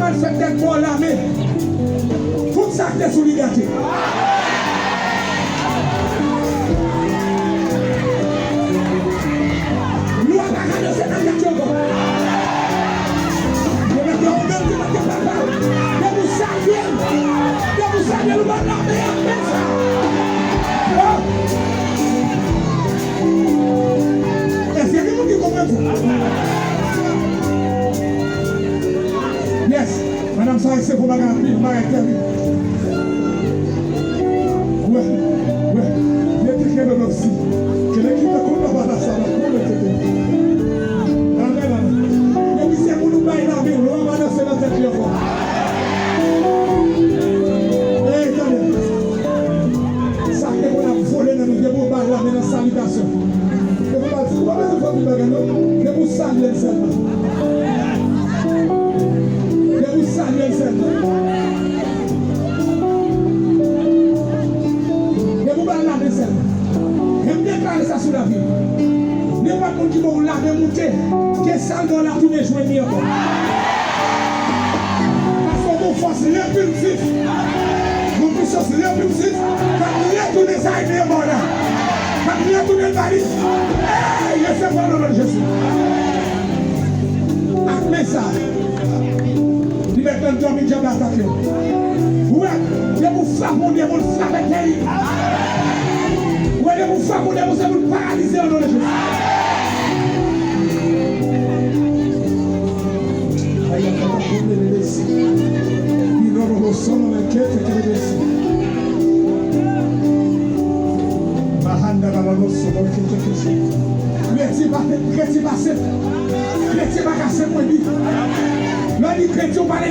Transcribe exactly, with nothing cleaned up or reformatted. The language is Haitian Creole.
Al fè tèt bò lame. Tout sa k te sou li gate. Lwa pa ka danse nan tèt yo ankò. Yo mèt yo menm ki mèt yo papa. Depi w salye l, depi w salye l, ou pa nan men an men sa. Oh! Èske gen moun ki konprann sa? Yes. Madanm sa resevwa bagay anpil, bagay tèlib. Wè, wè. Mete kè nan dòsi. Kele ki ta konn nan bagay sa, nan konn mete kè. Amèn, amèn. Depi se moun ou bay lame, lwa pa danse nan tèt li ankò. Ey, tande. Sa k te konn ap vole nan nou, depi w bay lame nan salitasyon. Depi w bay, ou pa bezwen fè anpil bagay, non. Depi w salye l sèlman. Depi w salye l sèlman. Depi w ba l lame sèlman. E m deklare sa sou lavi w. Nenpòt moun ki ba w lame moute, ke sa l ba w la tounen jwenn li ankò. Paske w gon fòs repilsif, gon pisans repilsif, k ap retounen sa l te ba w la. K ap retounen l ba li. Ey, resevwa nan non Jezi. Ak men sa. Li mèt nan dòmi, dyab la atake w. Ou wè, depi w frape yon demon, l frape tèt li. Ou wè, depi w frape yon demon, se pou l paralize nan non de Jezi. Ayakata konde le besi. Inono lo sono le kete ke le besi. Mahanda la la lo sono kete ke se. Kredi pa, kredi pa se. Kretyen pa ka se mwen li. Lè li kretyen, ou pale